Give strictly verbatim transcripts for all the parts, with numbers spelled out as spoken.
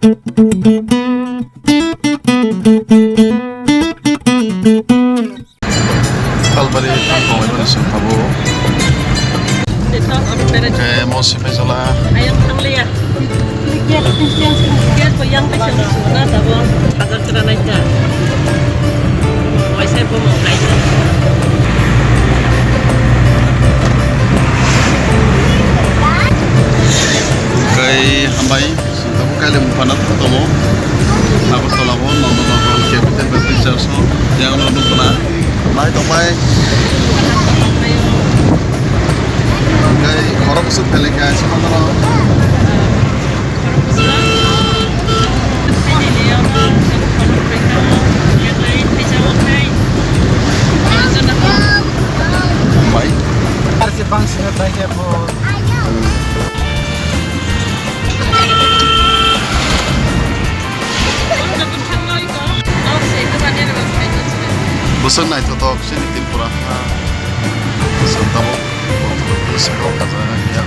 Kalbari tongmani song tabuk. Khe mosi paisola. Ayang thangliya. Gas bo yang kaisa suna tabuk. Bazar kira naikha. Waisa bo mung kaisa. Kai hambai. Tabuk kailem phano tongo. Agartala o nono nono capital baptist church o yang no nukuna. Nai tongbai. Kai khorok bwswk phelai kha se mano. Bai. Ar se bang sino tai ke bo. Bwswk naithothok chini Tripura ha. Bwswk tabuk bwswk kajak ya.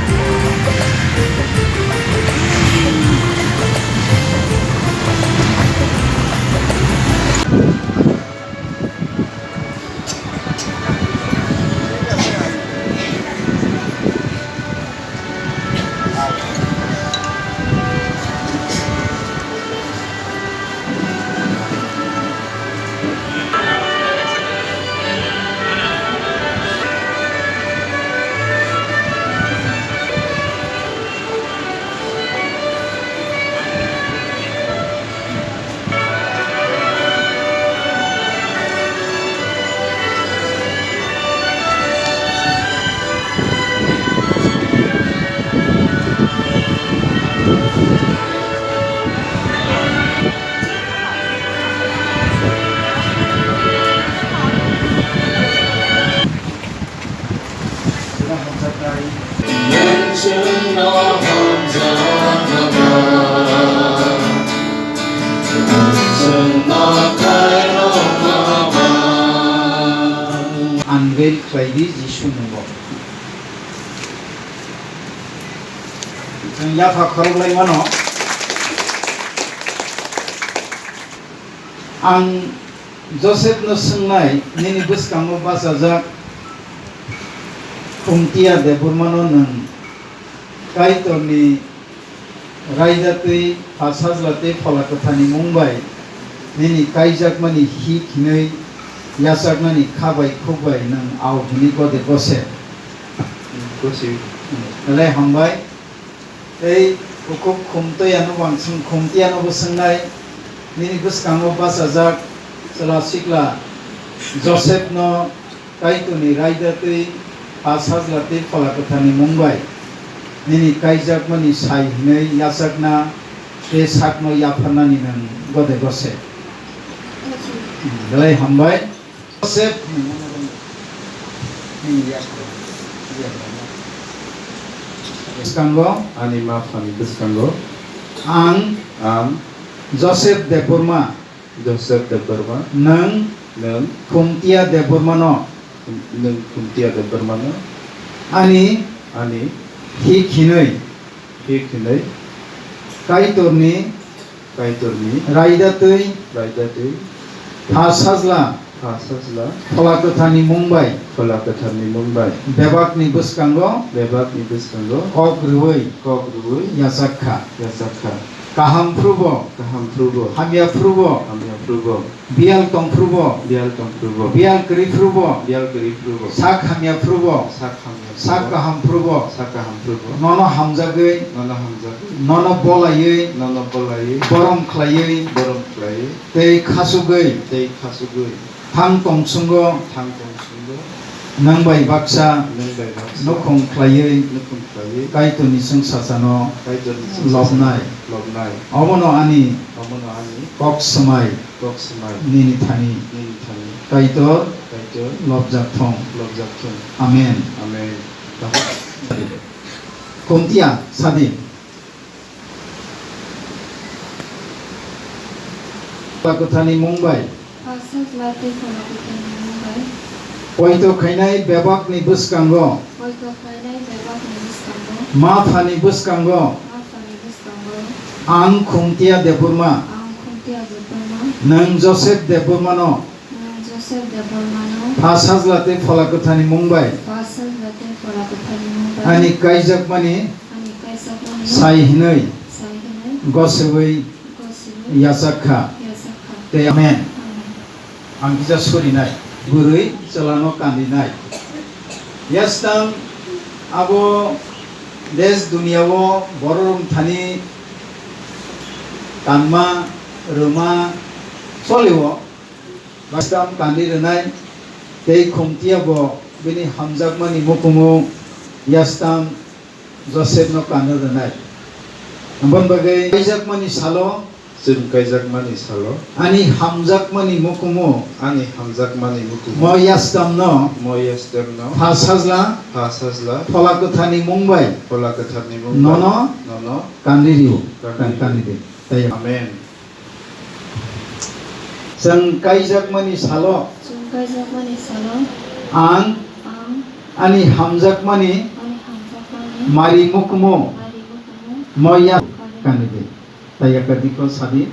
Unveil khlai di Jisu mungo. Chwng yapha khorok lai mano. Ang Joseph no swngnai, nini bwskango bachajak Khumtia Debbarma no nwng Kaitorni raida twi, pha sajla tei phola kwthani mung bai nini kaijakmani hik hinwi yachaknani kha bai khuk bai nwng au hwnwi gode gose. Gose. Belai hambai. Tei bukhuk Khumtoyano wansong Khumtiano bo swngnai, nini bwskango bachajak chwla sikla Joseph no Kaitorni raida twi, pha sajla tei phola kwtharni mung bai nini kaijakmani sai hwnwi yachakna tei sakno yapharnani nwng gode gose. Belai hambai. Joseph bwskango. Ani ma phani bwskango. Ang. Ang. Joseph Debbarma. Joseph Debbarma. Nwng. Nwng. Khumtia Debbarmano. Nwng Khumtia Debbarmano. Ani. Ani. Hik hinwi. Hik hinwi. Kaitorni. Kaitorni. Raida twi. Raida twi. Pha sajla. Pha sajla. Phola kwtharni mung bai. Phola kwtharni mung bai. Bebakni bwskango. Bebakni bwskango. Kok rwui. Kok rwui. Yachak kha. Yachak kha. Kaham phrubo. Kaham phrubo. Hamya phrubo. Hamya phrubo. Biyal tong phrubo. Biyal tong phrubo. Biyal kwrwi phrubo. Biyal kwrwi phrubo. Sak hamya phrubo. Sak hamya phrubo. Sak kaham phrubo. Sak kaham phrubo. Nono hamjagwi. Nono hamjagwi. Nono bolaiwi. Nono bolaiwi. Borom khlaiwi. Borom khlaiwi. Tei khasugwi. Tei khasugwi. Thang tongsungo. Thang tongsungo. Nwng bai baksa. Nwng bai baksa. Nukhung khlaiwi. Nukhung khlaiwi. Kaitorni chwngsachano. Kaitorni chwngsachano. Lobnai. Lobnai. Obono ani. Obono ani. Kok swmai. Kok swmai. Nini thani. Nini thani. Kaitor. Kaitor. Lobjak thung. Lobjak thung. Amen. Amen. Khumtia, sadi. Phola kwtharni mung bai. Pha sajla tei phola kwtharni mung bai. Poito khainai bebakni bwskango. Poito khainai bebakni bwskango. Ma phani bwskango. Ma phani bwskango. Ang Khumtia Debbarma. Ang Khumtia Debbarma. Nwng Joseph Debbarmano. Nwng Joseph Debbarmano. Pha Sajla tei Phola Kwtharni mung bai. Pha Sajla tei Phola Kwtharni mung bai. Ani kaijakmani. Ani kaijakmani. Sai hwnwi. Sai hwnwi. Gosiwi. Gosiwi. Yachak kha. Yachak kha. Tei amen. Amen. Ang kisa surinai, bwrwi chwlano kandinai. Yastam abo desh duniya o borok rok thani kanma, rwma, cholio. Yastam kandi rwnai, tei Khumtia bo bini hamjakmani mukumu Yastam Joseph no kanu rwnai. Aboni bagwi kaijakmani salo. Chwng kaijakmani salo. Ani hamjakmani mukumu. Ani hamjakmani mukumu. Mo Yastam no. Mo Yastam no. Pha Sajla. Pha Sajla. Phola Kwtharni mung bai. Phola Kwtharni mung bai. Nono. Nono. Kandi rio. Kandi rio. Kandi di. Tei. Amen. Chwng kaijakmani salo. Chwng kaijakmani salo. Ang. Ang. Ani hamjakmani. Ani hamjakmani. Mari mukumu. Mari mukumu. Moya. Kandi. Kandi di. Tayaka diko sadi.